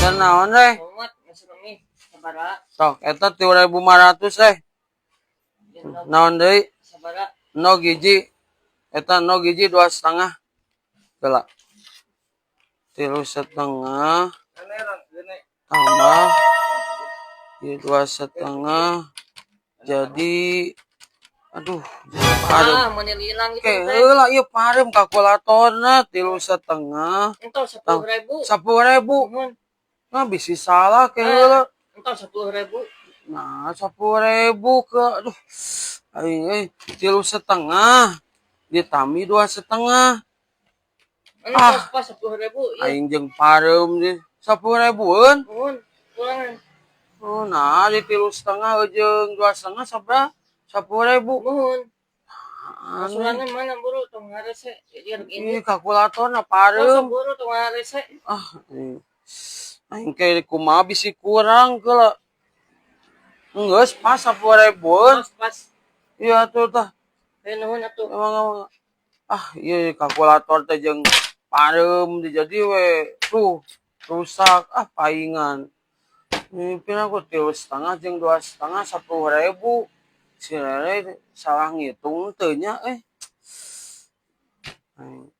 Meser naon teh? Tomat, meser mie, sabaraha? Sok, eta 3.500 teh. Naon deui? Sabaraha? Endog hiji. Eta endog hiji 2,5. Gela. 3,5 tambah ieu 2,5, jadi aduh, pareum. Ah, mun hilang gitu Ke teh. Heula ieu pareum kalkulatorna 3,5. Entos 10.000. 10.000. Nuhun. Nah, bisi salah ke heula. Entos 10.000. Nah, 10.000 ke aduh. Aing euy, 3,5 ditambah 2,5. Entos pas 10.000. Iya. Aing jeung pareum di 10 ribuan. Nuhun. Kurangan. Oh, nah, di 3,5 jeung 2,5 sabaraha? 10.000. Nuhun. Aneh. Asurangan mana buru tong harese. Jadi rek ini. Ih, kalkulatorna Masa pareum. Buru tong harese. Ah, aing. Aing ke kumaha bisi kurang keula. Geus pas 10 ribuan. Pas pas. Iya tuh tah. Eh, nuhun atuh. Emang, emang. Ah, iya kalkulator teh jeung pareum di jadi we tuh rusak, ah, paingan. Mimpi aku 3,5 jeung 2,5 10.000. Si Rere salah ngitung teu nya eh. Aing.